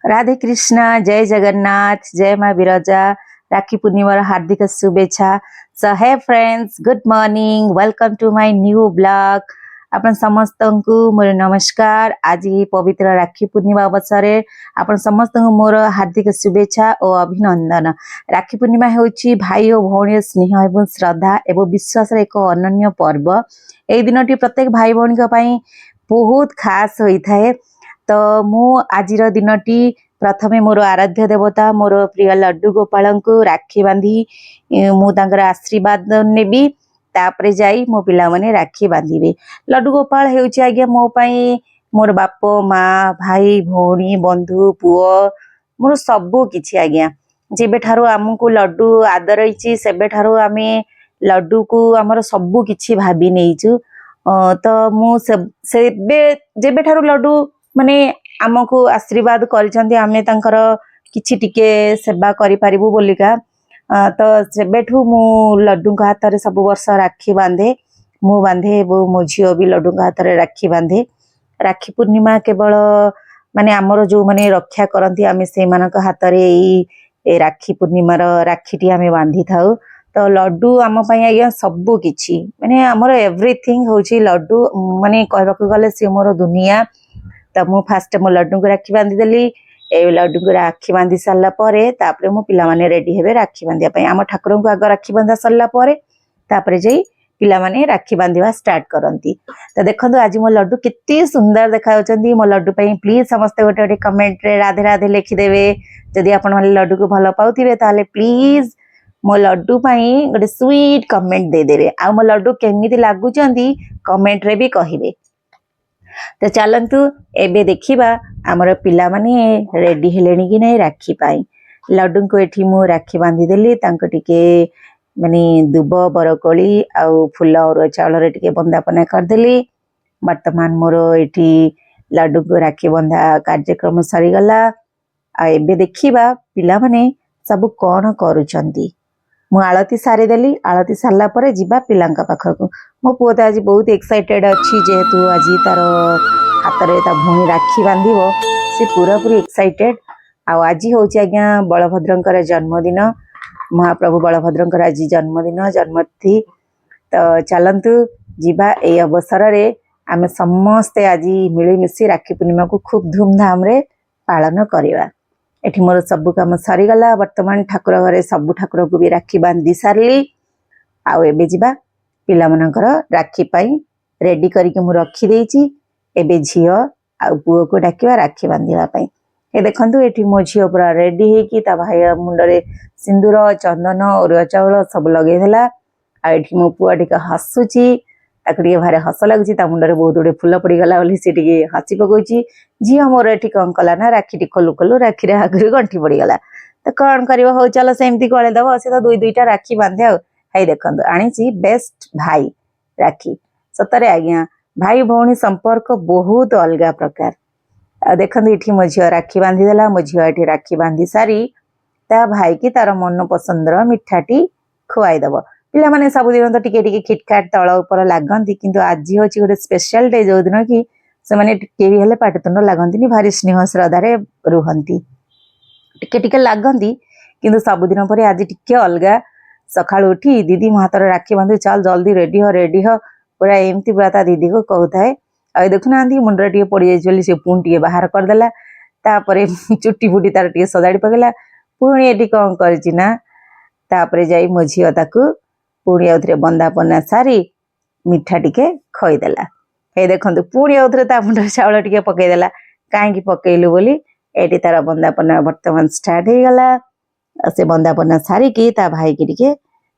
ରାଧେ କୃଷ୍ଣ, ଜୟ ଜଗନ୍ନାଥ, ଜୟ ମା ବିରଜା। ରାକ୍ଷୀ ପୂର୍ଣ୍ଣିମାର ହାର୍ଦ୍ଦିକ ଶୁଭେଚ୍ଛା। So hey friends, good morning, welcome to my new vlog. ଆପଣ ସମସ୍ତଙ୍କୁ ମୋର ନମସ୍କାର। ଆଜି ପବିତ୍ର ରାକ୍ଷୀ ପୂର୍ଣ୍ଣିମା ଅବସରରେ ଆପଣ ସମସ୍ତଙ୍କୁ ମୋର ହାର୍ଦ୍ଦିକ ଶୁଭେଚ୍ଛା ଓ ଅଭିନନ୍ଦନ। ରାକ୍ଷୀ ପୂର୍ଣ୍ଣିମା ହେଉଛି ଭାଇ ଓ ଭଉଣୀର ସ୍ନେହ ଏବଂ ଶ୍ରଦ୍ଧା ଏବଂ ବିଶ୍ୱାସର ଏକ ଅନନ୍ୟ ପର୍ବ। ଏହି ଦିନଟି ପ୍ରତ୍ୟେକ ଭାଇ ଭଉଣୀଙ୍କ ପାଇଁ ବହୁତ ଖାସ ହୋଇଥାଏ। ତ ମୁଁ ଆଜିର ଦିନଟି ପ୍ରଥମେ ମୋର ଆରାଧ୍ୟ ଦେବତା, ମୋର ପ୍ରିୟ ଲଡୁ ଗୋପାଳଙ୍କୁ ରାକ୍ଷୀ ବାନ୍ଧି ମୁଁ ତାଙ୍କର ଆଶୀର୍ବାଦ ନେବି। ତାପରେ ଯାଇ ମୋ ପିଲାମାନେ ରାକ୍ଷୀ ବାନ୍ଧିବେ। ଲଡୁ ଗୋପାଳ ହେଉଛି ଆଜ୍ଞା ମୋ ପାଇଁ ମୋର ବାପ, ମା, ଭାଇ, ଭଉଣୀ, ବନ୍ଧୁ, ପୁଅ, ମୋର ସବୁ କିଛି ଆଜ୍ଞା। ଯେବେଠାରୁ ଆମକୁ ଲଡୁ ଆଦରେଇଛି, ସେବେଠାରୁ ଆମେ ଲଡୁକୁ ଆମର ସବୁ କିଛି ଭାବି ନେଇଛୁ। ତ ମୁଁ ସେବେ ଯେବେଠାରୁ ଲଡୁ ମାନେ ଆମକୁ ଆଶୀର୍ବାଦ କରିଛନ୍ତି, ଆମେ ତାଙ୍କର କିଛି ଟିକେ ସେବା କରିପାରିବୁ ବୋଲିକା, ତ ସେବେଠୁ ମୁଁ ଲଡୁଙ୍କ ହାତରେ ସବୁ ବର୍ଷ ରାକ୍ଷୀ ବାନ୍ଧେ। ମୁଁ ବାନ୍ଧେ ଏବଂ ମୋ ଝିଅ ବି ଲଡୁଙ୍କ ହାତରେ ରାକ୍ଷୀ ବାନ୍ଧେ। ରାକ୍ଷୀ ପୂର୍ଣ୍ଣିମା କେବଳ ମାନେ ଆମର ଯୋଉମାନେ ରକ୍ଷା କରନ୍ତି, ଆମେ ସେଇମାନଙ୍କ ହାତରେ ଏଇ ଏ ରାକ୍ଷୀ ପୂର୍ଣ୍ଣିମାର ରାକ୍ଷୀଟି ଆମେ ବାନ୍ଧିଥାଉ। ତ ଲଡୁ ଆମ ପାଇଁ ଆଜ୍ଞା ସବୁ କିଛି, ମାନେ ଆମର ଏଭ୍ରିଥିଙ୍ଗ ହଉଛି ଲଡୁ। ମାନେ କହିବାକୁ ଗଲେ ସିଏ ମୋର ଦୁନିଆ। ତ ମୁଁ ଫାଷ୍ଟ ମୋ ଲଡୁଙ୍କୁ ରାକ୍ଷୀ ବାନ୍ଧିଦେଲି। ଏ ଲଡୁଙ୍କୁ ରାକ୍ଷୀ ବାନ୍ଧି ସାରିଲା ପରେ ତାପରେ ମୋ ପିଲାମାନେ ରେଡି ହେବେ ରାକ୍ଷୀ ବାନ୍ଧିବା ପାଇଁ। ଆମ ଠାକୁରଙ୍କୁ ଆଗ ରାକ୍ଷୀ ବନ୍ଧା ସରିଲା ପରେ ତାପରେ ଯାଇ ପିଲାମାନେ ରାକ୍ଷୀ ବାନ୍ଧିବା ଷ୍ଟାର୍ଟ କରନ୍ତି। ତ ଦେଖନ୍ତୁ, ଆଜି ମୋ ଲଡୁ କେତେ ସୁନ୍ଦର ଦେଖାଯାଉଛନ୍ତି। ମୋ ଲଡୁ ପାଇଁ ପ୍ଲିଜ ସମସ୍ତେ ଗୋଟେ ଗୋଟେ କମେଣ୍ଟରେ ରାଧେ ରାଧେ ଲେଖିଦେବେ। ଯଦି ଆପଣମାନେ ଲଡୁକୁ ଭଲ ପାଉଥିବେ, ତାହେଲେ ପ୍ଲିଜ ମୋ ଲଡୁ ପାଇଁ ଗୋଟେ ସୁଇଟ୍ କମେଣ୍ଟ ଦେଇଦେବେ। ଆଉ ମୋ ଲଡୁ କେମିତି ଲାଗୁଛନ୍ତି, କମେଣ୍ଟରେ ବି କହିବେ। ତ ଚାଲନ୍ତୁ, ଏବେ ଦେଖିବା ଆମର ପିଲାମାନେ ରେଡି ହେଲେଣି କି ନାହିଁ ରାକ୍ଷୀ ପାଇଁ। ଲଡୁଙ୍କୁ ଏଠି ମୁଁ ରାକ୍ଷୀ ବାନ୍ଧିଦେଲି। ତାଙ୍କୁ ଟିକେ ମାନେ ଦୁବ, ବରକୋଳି ଆଉ ଫୁଲ, ଅରୁଆ ଚାଉଳରେ ଟିକେ ବନ୍ଦାପନା କରିଦେଲି। ବର୍ତ୍ତମାନ ମୋର ଏଠି ଲଡୁଙ୍କୁ ରାକ୍ଷୀ ବନ୍ଧା କାର୍ଯ୍ୟକ୍ରମ ସରିଗଲା। ଆଉ ଏବେ ଦେଖିବା ପିଲାମାନେ ସବୁ କଣ କରୁଛନ୍ତି। ମୁଁ ଆଳତି ସାରିଦେଲି। ଆଳତି ସାରିଲା ପରେ ଯିବା ପିଲାଙ୍କ ପାଖକୁ। ମୋ ପୁଅ ତ ଆଜି ବହୁତ ଏକ୍ସାଇଟେଡ୍ ଅଛି, ଯେହେତୁ ଆଜି ତାର ହାତରେ ତା ଭଉଣୀ ରାକ୍ଷୀ ବାନ୍ଧିବ। ସେ ପୁରାପୁରି ଏକ୍ସାଇଟେଡ୍। ଆଉ ଆଜି ହଉଛି ଆଜ୍ଞା ବଳଭଦ୍ରଙ୍କର ଜନ୍ମଦିନ। ମହାପ୍ରଭୁ ବଳଭଦ୍ରଙ୍କର ଆଜି ଜନ୍ମଦିନ, ଜନ୍ମତିଥି। ତ ଚାଲନ୍ତୁ ଯିବା। ଏଇ ଅବସରରେ ଆମେ ସମସ୍ତେ ଆଜି ମିଳିମିଶି ରାକ୍ଷୀ ପୂର୍ଣ୍ଣିମାକୁ ଖୁବ ଧୁମଧାମରେ ପାଳନ କରିବା। ଏଠି ମୋର ସବୁ କାମ ସରିଗଲା। ବର୍ତ୍ତମାନ ଠାକୁର ଘରେ ସବୁ ଠାକୁରଙ୍କୁ ବି ରାକ୍ଷୀ ବାନ୍ଧି ସାରିଲି। ଆଉ ଏବେ ଯିବା ପିଲାମାନଙ୍କର ରାକ୍ଷୀ ପାଇଁ ରେଡି କରିକି ମୁଁ ରଖିଦେଇଛି। ଏବେ ଝିଅ ଆଉ ପୁଅକୁ ଡାକିବା ରାକ୍ଷୀ ବାନ୍ଧିବା ପାଇଁ। ଏ ଦେଖନ୍ତୁ, ଏଠି ମୋ ଝିଅ ପୁରା ରେଡି ହେଇକି ତା ଭାଇ ମୁଣ୍ଡରେ ସିନ୍ଦୁର, ଚନ୍ଦନ, ଅରୁଆ ଚାଉଳ ସବୁ ଲଗେଇଦେଲା। ଆଉ ଏଠି ମୋ ପୁଅ ଟିକେ ହସୁଛି। ତାକୁ ଟିକେ ଭାରି ହସ ଲାଗୁଛି। ତା ମୁଣ୍ଡରେ ବହୁତ ଗୁଡେ ଫୁଲ ପଡିଗଲା ବୋଲି ସେ ଟିକେ ହସି ପକଉଛି। ଝିଅ ମୋର ଏଠି କଣ କଲା ନା, ରାକ୍ଷୀଟି ଖୋଲୁ ଖୋଲୁ ରାକ୍ଷୀରେ ଆଗରୁ ଗଣ୍ଠି ପଡିଗଲା। ତ କଣ କରିବ? ହଉ ଚାଲ, ସେମିତି ଗଳେଇଦବ। ସେ ତ ଦୁଇ ଦୁଇଟା ରାକ୍ଷୀ ବାନ୍ଧେ। ଆଉ ହେଇ ଦେଖନ୍ତୁ, ଆଣିଛି ବେଷ୍ଟ ଭାଇ ରାକ୍ଷୀ। ସତରେ ଆଜ୍ଞା, ଭାଇ ଭଉଣୀ ସମ୍ପର୍କ ବହୁତ ଅଲଗା ପ୍ରକାର। ଆଉ ଦେଖନ୍ତୁ, ଏଠି ମୋ ଝିଅ ରାକ୍ଷୀ ବାନ୍ଧିଦେଲା। ମୋ ଝିଅ ଏଠି ରାକ୍ଷୀ ବାନ୍ଧି ସାରି ତା ଭାଇକି ତାର ମନ ପସନ୍ଦର ମିଠାଟି ଖୁଆଇଦବ। ପିଲାମାନେ ସବୁଦିନ ତ ଟିକେ ଟିକେ ଖିଟଖାଟ, ତଳ ଉପର ଲାଗନ୍ତି, କିନ୍ତୁ ଆଜି ହଉଛି ଗୋଟେ ସ୍ପେଶାଲ ଡେ, ଯୋଉଦିନ କି ସେମାନେ ଟିକେ ବି ହେଲେ ପାଟିତୁଣ୍ଡ ଲାଗନ୍ତିନି, ଭାରି ସ୍ନେହ ଶ୍ରଦ୍ଧାରେ ରୁହନ୍ତି। ଟିକେ ଟିକେ ଲାଗନ୍ତି, କିନ୍ତୁ ସବୁଦିନ ପରି ଆଜି ଟିକେ ଅଲଗା। ସକାଳୁ ଉଠି "ଦିଦି, ମୋ ହାତରେ ରାକ୍ଷୀ ବାନ୍ଧି ଚାଲ, ଜଲ୍ଦି ରେଡି ହ, ରେଡି ହ", ପୁରା ଏମିତି ପୁରା ତା ଦିଦିକୁ କହୁଥାଏ। ଆଉ ଏ ଦେଖୁନାହାନ୍ତି, ମୁଣ୍ଡରେ ଟିକେ ପଡିଯାଇଛି ବୋଲି ସେ ପୁଣି ଟିକେ ବାହାର କରିଦେଲା। ତାପରେ ଚୁଟି ଫୁଟି ତାର ଟିକେ ସଜାଡ଼ି ପକେଇଲା। ପୁଣି ଏଠି କଣ କରିଛି ନା, ତାପରେ ଯାଇ ମୋ ଝିଅ ତାକୁ ପୁଣି ଆଉଥରେ ବନ୍ଦାପନା ସାରି ମିଠା ଟିକେ ଖୋଇଦେଲା। ହେଇ ଦେଖନ୍ତୁ, ପୁଣି ଆଉଥରେ ତା ମୁଣ୍ଡରେ ଚାଉଳ ଟିକେ ପକେଇଦେଲା। କାହିଁକି ପକେଇଲୁ ବୋଲି ଏଠି ତାର ବନ୍ଦାପନା ବର୍ତ୍ତମାନ ଷ୍ଟାର୍ଟ ହେଇଗଲା। ଆଉ ସେ ବନ୍ଦାପନା ସାରିକି ତା ଭାଇକି ଟିକେ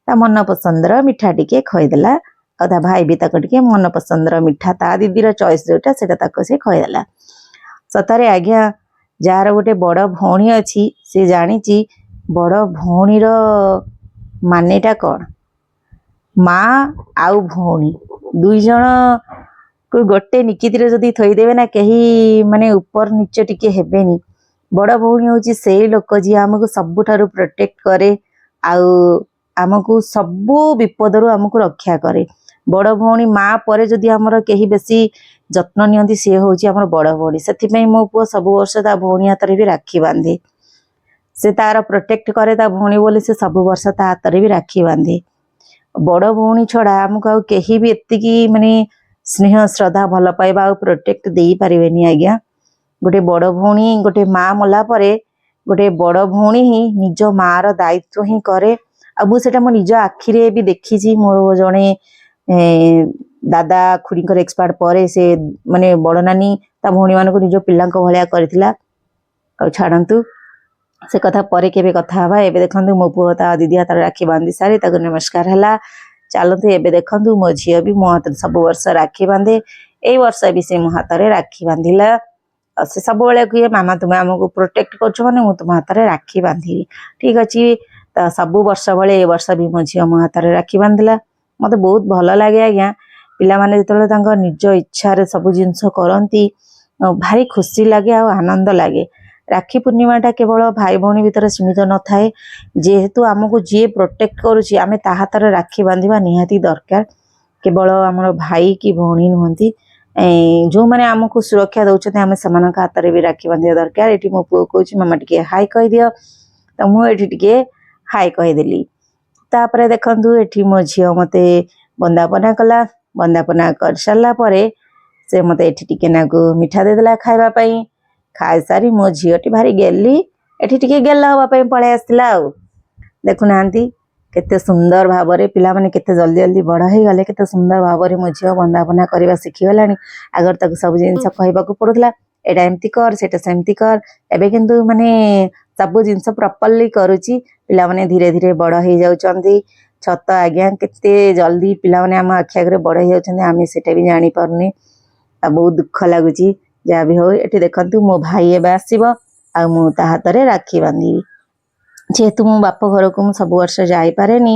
ତା ମନ ପସନ୍ଦର ମିଠା ଟିକେ ଖୋଇଦେଲା। ଆଉ ତା ଭାଇ ବି ତାକୁ ଟିକେ ମନ ପସନ୍ଦର ମିଠା, ତା ଦିଦିର ଚଏସ୍ ଯୋଉଟା, ସେଇଟା ତାକୁ ସେ ଖୋଇଦେଲା। ସତରେ ଆଜ୍ଞା, ଯାହାର ଗୋଟେ ବଡ ଭଉଣୀ ଅଛି, ସେ ଜାଣିଛି ବଡ ଭଉଣୀର ମାନେଟା କଣ। ମା ଆଉ ଭଉଣୀ ଦୁଇ ଜଣକୁ ଗୋଟେ ନିକିତିରେ ଯଦି ଥୋଇଦେବେ ନା, କେହି ମାନେ ଉପର ନିଚ ଟିକେ ହେବେନି। ବଡ ଭଉଣୀ ହଉଛି ସେଇ ଲୋକ ଯିଏ ଆମକୁ ସବୁଠାରୁ ପ୍ରୋଟେକ୍ଟ କରେ ଆଉ ଆମକୁ ସବୁ ବିପଦରୁ ଆମକୁ ରକ୍ଷା କରେ। ବଡ଼ ଭଉଣୀ, ମା ପରେ ଯଦି ଆମର କେହି ବେଶୀ ଯତ୍ନ ନିଅନ୍ତି, ସିଏ ହେଉଛି ଆମର ବଡ଼ ଭଉଣୀ। ସେଥିପାଇଁ ମୋ ପୁଅ ସବୁ ବର୍ଷ ତା ଭଉଣୀ ହାତରେ ବି ରାକ୍ଷୀ ବାନ୍ଧେ। ସେ ତାର ପ୍ରୋଟେକ୍ଟ କରେ ତା ଭଉଣୀ ବୋଲି ସେ ସବୁ ବର୍ଷ ତା ହାତରେ ବି ରାକ୍ଷୀ ବାନ୍ଧେ। ବଡ଼ ଭଉଣୀ ଛଡ଼ା ଆମକୁ ଆଉ କେହି ବି ଏତିକି ମାନେ ସ୍ନେହ, ଶ୍ରଦ୍ଧା, ଭଲ ପାଇବା ଆଉ ପ୍ରୋଟେକ୍ଟ ଦେଇପାରିବେନି ଆଜ୍ଞା। ଗୋଟେ ବଡ଼ ଭଉଣୀ, ଗୋଟେ ମା ମଲା ପରେ ଗୋଟେ ବଡ଼ ଭଉଣୀ ହିଁ ନିଜ ମାର ଦାୟିତ୍ୱ ହିଁ କରେ। ଆଉ ମୁଁ ସେଇଟା ମୋ ନିଜ ଆଖିରେ ବି ଦେଖିଛି। ମୋର ଜଣେ ଦାଦା ଖୁଡ଼ିଙ୍କର ଏକ୍ସପାୟାର୍ଡ ପରେ ସେ ମାନେ ବଡ଼ ନାନୀ ତା ଭଉଣୀମାନଙ୍କୁ ନିଜ ପିଲାଙ୍କ ଭଳିଆ କରିଥିଲା। ଆଉ ଛାଡ଼ନ୍ତୁ, ସେ କଥା ପରେ କେବେ କଥା ହବା। ଏବେ ଦେଖନ୍ତୁ, ମୋ ପୁଅ ତା ଦିଦି ହାତରେ ରାକ୍ଷୀ ବାନ୍ଧି ସାରି ତାକୁ ନମସ୍କାର ହେଲା। ଚାଲନ୍ତୁ, ଏବେ ଦେଖନ୍ତୁ, ମୋ ଝିଅ ବି ମୋ ହାତରେ ସବୁ ବର୍ଷ ରାକ୍ଷୀ ବାନ୍ଧେ। ଏଇ ବର୍ଷ ବି ସେ ମୋ ହାତରେ ରାକ୍ଷୀ ବାନ୍ଧିଲା। ଆଉ ସେ ସବୁବେଳେ କୁହେ, "ମାମା, ତୁମେ ଆମକୁ ପ୍ରୋଟେକ୍ଟ କରୁଛ ମାନେ ମୁଁ ତୁମ ହାତରେ ରାକ୍ଷୀ ବାନ୍ଧିବି।" ଠିକ ଅଛି। ତ ସବୁ ବର୍ଷ ଭଳି ଏ ବର୍ଷ ବି ମୋ ଝିଅ ମୋ ହାତରେ ରାକ୍ଷୀ ବାନ୍ଧିଲା। ମତେ ବହୁତ ଭଲ ଲାଗେ ଆଜ୍ଞା। ପିଲାମାନେ ଯେତେବେଳେ ତାଙ୍କ ନିଜ ଇଚ୍ଛାରେ ସବୁ ଜିନିଷ କରନ୍ତି, ଭାରି ଖୁସି ଲାଗେ ଆଉ ଆନନ୍ଦ ଲାଗେ। ରାକ୍ଷୀ ପୂର୍ଣ୍ଣିମାଟା କେବଳ ଭାଇ ଭଉଣୀ ଭିତରେ ସୀମିତ ନଥାଏ। ଯେହେତୁ ଆମକୁ ଯିଏ ପ୍ରୋଟେକ୍ଟ କରୁଛି, ଆମେ ତା ହାତରେ ରାକ୍ଷୀ ବାନ୍ଧିବା ନିହାତି ଦରକାର। କେବଳ ଆମର ଭାଇ କି ଭଉଣୀ ନୁହନ୍ତି, ଯେଉଁମାନେ ଆମକୁ ସୁରକ୍ଷା ଦେଉଛନ୍ତି, ଆମେ ସେମାନଙ୍କ ହାତରେ ବି ରାକ୍ଷୀ ବାନ୍ଧିବା ଦରକାର। ଏଠି ମୋ ପୁଅ କହୁଛି, "ମାମା, ଟିକେ ହାଇ କହିଦିଅ।" ତ ମୁଁ ଏଠି ଟିକେ ହାଇ କହିଦେଲି। ତାପରେ ଦେଖନ୍ତୁ, ଏଠି ମୋ ଝିଅ ମୋତେ ବନ୍ଦାପନା କଲା। ବନ୍ଦାପନା କରିସାରିଲା ପରେ ସେ ମୋତେ ଏଠି ଟିକେ ନାକୁ ମିଠା ଦେଇଦେଲା ଖାଇବା ପାଇଁ। ଖାଇସାରି ମୋ ଝିଅଟି ଭାରି ଗେଲି, ଏଠି ଟିକେ ଗେଲ ହବା ପାଇଁ ପଳେଇ ଆସିଥିଲା। ଆଉ ଦେଖୁନାହାନ୍ତି, କେତେ ସୁନ୍ଦର ଭାବରେ ପିଲାମାନେ କେତେ ଜଲ୍ଦି ଜଲ୍ଦି ବଡ଼ ହେଇଗଲେ। କେତେ ସୁନ୍ଦର ଭାବରେ ମୋ ଝିଅ ବନ୍ଦାପନା କରିବା ଶିଖିଗଲାଣି। ଆଗରୁ ତାକୁ ସବୁ ଜିନିଷ କହିବାକୁ ପଡୁଥିଲା, ଏଇଟା ଏମିତି କର, ସେଇଟା ସେମିତି କର। ଏବେ କିନ୍ତୁ ମାନେ ସବୁ ଜିନିଷ ପ୍ରପରଲି କରୁଛି। ପିଲାମାନେ ଧୀରେ ଧୀରେ ବଡ଼ ହେଇଯାଉଛନ୍ତି। ସତ ଆଜ୍ଞା, କେତେ ଜଲ୍ଦି ପିଲାମାନେ ଆମ ଆଖି ଆଗରେ ବଡ଼ ହେଇଯାଉଛନ୍ତି, ଆମେ ସେଇଟା ବି ଜାଣିପାରୁନି ଆଉ ବହୁତ ଦୁଃଖ ଲାଗୁଛି। ଯାହା ବି ହଉ, ଏଠି ଦେଖନ୍ତୁ, ମୋ ଭାଇ ଏବେ ଆସିବ ଆଉ ମୁଁ ତା ହାତରେ ରାକ୍ଷୀ ବାନ୍ଧିବି। ଯେହେତୁ ମୋ ବାପ ଘରକୁ ମୁଁ ସବୁ ବର୍ଷ ଯାଇପାରେନି,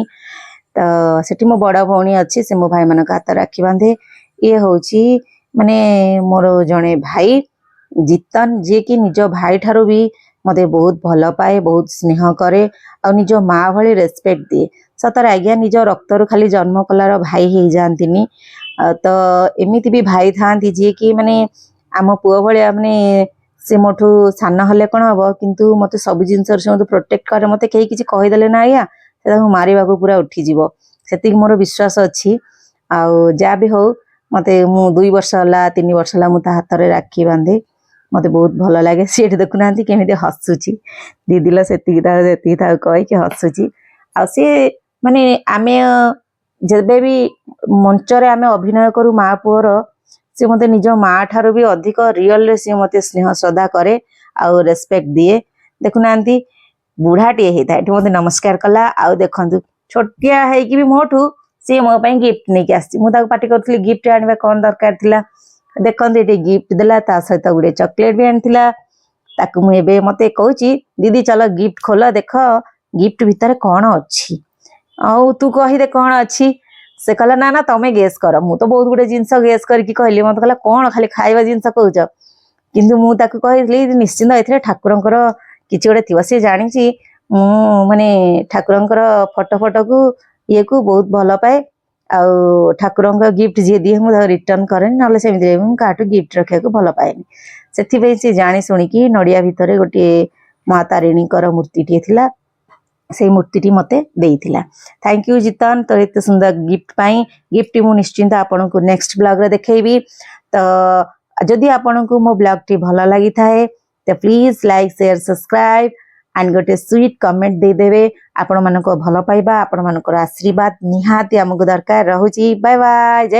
ତ ସେଠି ମୋ ବଡ଼ ଭଉଣୀ ଅଛି, ସେ ମୋ ଭାଇମାନଙ୍କ ହାତରେ ରାକ୍ଷୀ ବାନ୍ଧେ। ଇଏ ହଉଛି ମାନେ ମୋର ଜଣେ ଭାଇ ଜିତନ, ଯିଏକି ନିଜ ଭାଇ ଠାରୁ ବି ମତେ ବହୁତ ଭଲ ପାଏ, ବହୁତ ସ୍ନେହ କରେ ଆଉ ନିଜ ମା ଭଳି ରେସପେକ୍ଟ ଦିଏ। ସତରେ ଆଜ୍ଞା, ନିଜ ରକ୍ତରୁ ଖାଲି ଜନ୍ମ କଲାର ଭାଇ ହେଇଯାଆନ୍ତିନି। ଆଉ ତ ଏମିତି ବି ଭାଇ ଥାଆନ୍ତି, ଯିଏକି ମାନେ ଆମ ପୁଅ ଭଳିଆ, ମାନେ ସେ ମୋଠୁ ସାନ ହେଲେ କ'ଣ ହବ, କିନ୍ତୁ ମତେ ସବୁ ଜିନିଷରେ ସେ ମତେ ପ୍ରୋଟେକ୍ଟ କରେ। ମତେ କେହି କିଛି କହିଦେଲେ ନା ଆଜ୍ଞା, ସେ ତାକୁ ମାରିବାକୁ ପୁରା ଉଠିଯିବ, ସେତିକି ମୋର ବିଶ୍ୱାସ ଅଛି। ଆଉ ଯାହା ବି ହଉ, ମତେ ମୁଁ 2 ବର୍ଷ ହେଲା, 3 ବର୍ଷ ହେଲା ମୁଁ ତା ହାତରେ ରାକ୍ଷୀ ବାନ୍ଧେ। ମତେ ବହୁତ ଭଲ ଲାଗେ। ସିଏ ଏଠି ଦେଖୁନାହାନ୍ତି କେମିତି ହସୁଛି, "ଦିଦିଲ, ସେତିକି ଥାଉ, ସେତିକି ଥାଉ" କହିକି ହସୁଛି। ଆଉ ସିଏ ମାନେ ଆମେ ଯେବେ ବି ମଞ୍ଚରେ ଆମେ ଅଭିନୟ କରୁ ମା ପୁଅର, ସିଏ ମତେ ନିଜ ମା ଠାରୁ ବି ଅଧିକ ରିଅଲରେ ସିଏ ମତେ ସ୍ନେହ ଶ୍ରଦ୍ଧା କରେ ଆଉ ରେସପେକ୍ଟ ଦିଏ। ଦେଖୁନାହାନ୍ତି, ବୁଢାଟିଏ ହେଇଥାଏ, ଏଠି ମତେ ନମସ୍କାର କଲା। ଆଉ ଦେଖନ୍ତୁ, ଛୋଟିଆ ହେଇକି ବି ମୋଠୁ ସିଏ ମୋ ପାଇଁ ଗିଫ୍ଟ ନେଇକି ଆସିଛି। ମୁଁ ତାକୁ ପାଟି କରୁଥିଲି, ଗିଫ୍ଟ ଆଣିବା କ'ଣ ଦରକାର ଥିଲା? ଦେଖନ୍ତୁ, ଏଠି ଗିଫ୍ଟ ଦେଲା, ତା ସହିତ ଗୋଟେ ଚକୋଲେଟ ବି ଆଣିଥିଲା। ତାକୁ ମୁଁ ଏବେ ମତେ କହୁଛି, "ଦିଦି, ଚାଲ ଗିଫ୍ଟ ଖୋଲ, ଦେଖ ଗିଫ୍ଟ ଭିତରେ କ'ଣ ଅଛି। ଆଉ ତୁ କହିଦେ କ'ଣ ଅଛି।" ସେ କହିଲା, "ନା ନା, ତମେ ଗେସ୍ କର।" ମୁଁ ତ ବହୁତ ଗୁଡେ ଜିନିଷ ଗେସ୍ କରିକି କହିଲି। ମତେ କହିଲା, "କ'ଣ ଖାଲି ଖାଇବା ଜିନିଷ କହୁଛ?" କିନ୍ତୁ ମୁଁ ତାକୁ କହିଥିଲି, ନିଶ୍ଚିନ୍ତ ଏଥିରେ ଠାକୁରଙ୍କର କିଛି ଗୋଟେ ଥିବ। ସିଏ ଜାଣିଛି ମୁଁ ମାନେ ଠାକୁରଙ୍କର ଫଟୋ ଫଟୋକୁ ଇଏକୁ ବହୁତ ଭଲ ପାଏ। ଆଉ ଠାକୁରଙ୍କ ଗିଫ୍ଟ ଯିଏ ଦିଏ, ମୁଁ ତାକୁ ରିଟର୍ନ କରେନି। ନହେଲେ ସେମିତିରେ ବି ମୁଁ କାହାଠୁ ଗିଫ୍ଟ ରଖିବାକୁ ଭଲ ପାଏନି। ସେଥିପାଇଁ ସେ ଜାଣି ଶୁଣିକି ନଡ଼ିଆ ଭିତରେ ଗୋଟିଏ ମା ତାରିଣୀଙ୍କର ମୂର୍ତ୍ତିଟିଏ ଥିଲା, ସେଇ ମୂର୍ତ୍ତିଟି ମତେ ଦେଇଥିଲା। Thank you Jitan, ତୋର ଏତେ ସୁନ୍ଦର ଗିଫ୍ଟ ପାଇଁ। ଗିଫ୍ଟଟି ମୁଁ ନିଶ୍ଚିନ୍ତ ଆପଣଙ୍କୁ ନେକ୍ସଟ ବ୍ଲଗରେ ଦେଖେଇବି। ତ ଯଦି ଆପଣଙ୍କୁ ମୋ ବ୍ଲଗଟି ଭଲ ଲାଗିଥାଏ, ତ please like, share, subscribe and ଗୋଟେ ସୁଇଟ୍ କମେଣ୍ଟ ଦେଇଦେବେ। ଆପଣମାନଙ୍କ ଭଲ ପାଇବା, ଆପଣମାନଙ୍କର ଆଶୀର୍ବାଦ ନିହାତି ଆମକୁ ଦରକାର ରହୁଛି। ବାଏ ବାଏ, ଜୟ